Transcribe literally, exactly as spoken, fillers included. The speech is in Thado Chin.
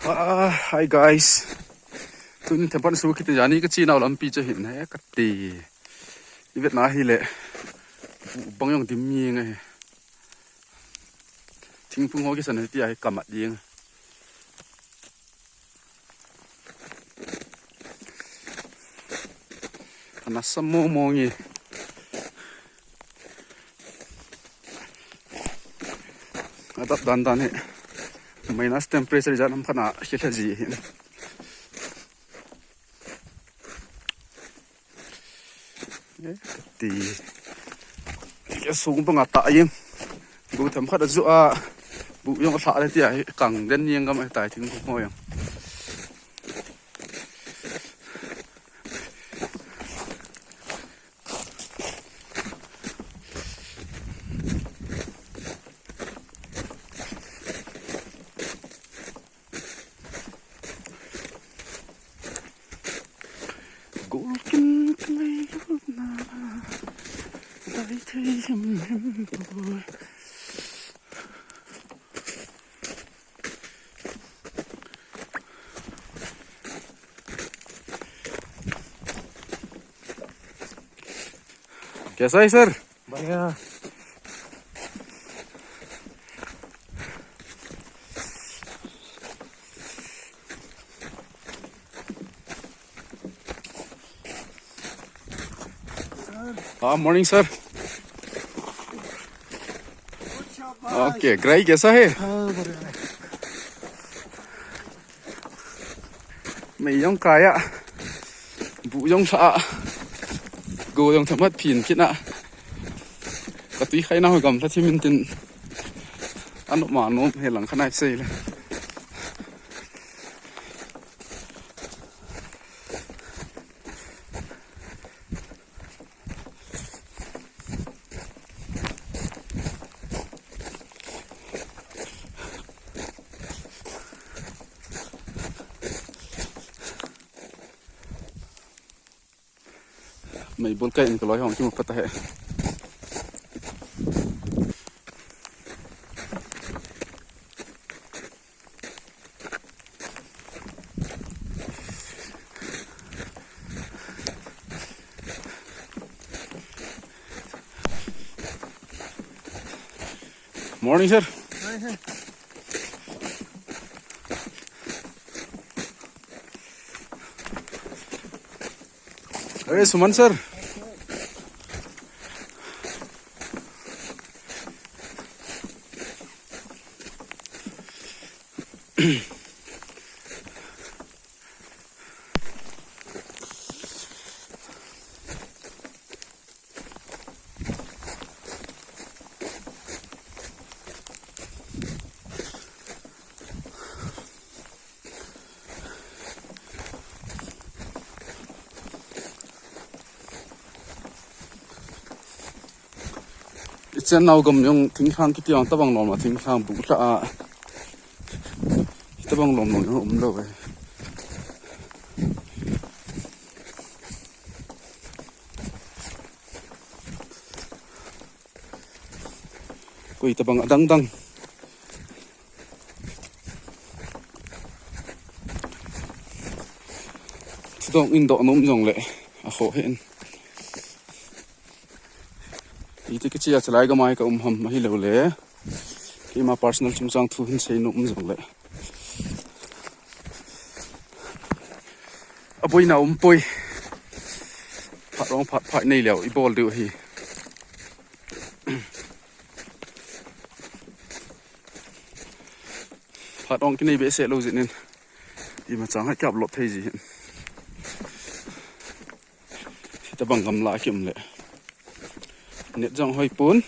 Ah, hi guys. Tun themkhat suh kiti jani ka chinau lampi chu hin he kati. I vetna hile. Bang jong dim mi nge he. Thingphung ho kisan he tia he kamat ding. Ana sa mo mo nge. Adap dan dan he. Minus temperature jan ham khana khel ji he. Ti. Ke sung banga ta yim. Bu themkhat a ju a. Bu jong a thlah le tia hi kang den niang gam a tai thingphung ho jong. Golkin kei lutna. Dai thei him him poi. कैसा है सर? बढ़िया। हाँ, morning sir. Okay, ग्राई कैसा है? हाँ, बढ़िया है। Mei jong kai a, bu jong thlah a, go jong themkhat phin kit a, ka tui khaina ho gamla thim in tin, anom anom he lang khanai sei le. Mei bol kai in ka loi hong kimu pata he. Morning, sir. Hi, sir. Hey, Suman, sir. Ichan nau gam jong thinglhang kiti ang tabang lom a thinglhang bu thla a. Tabang lom lom jong um lo e. Koi tabang adang dang. Thudong in doh nom jong le a kho hen. Iti kichi a chalai gamai ka um ham ahi lo le. Keima personal chungchang thu hin sei nom jong le. A boina um poi. Phat rong phat phat nei leo i bol diu hi. Phat ong kinei behseh lou jeh in. Ima chang hai kap lop thei ji hin. Hitabang gamla kium le. Net jong hoi pon.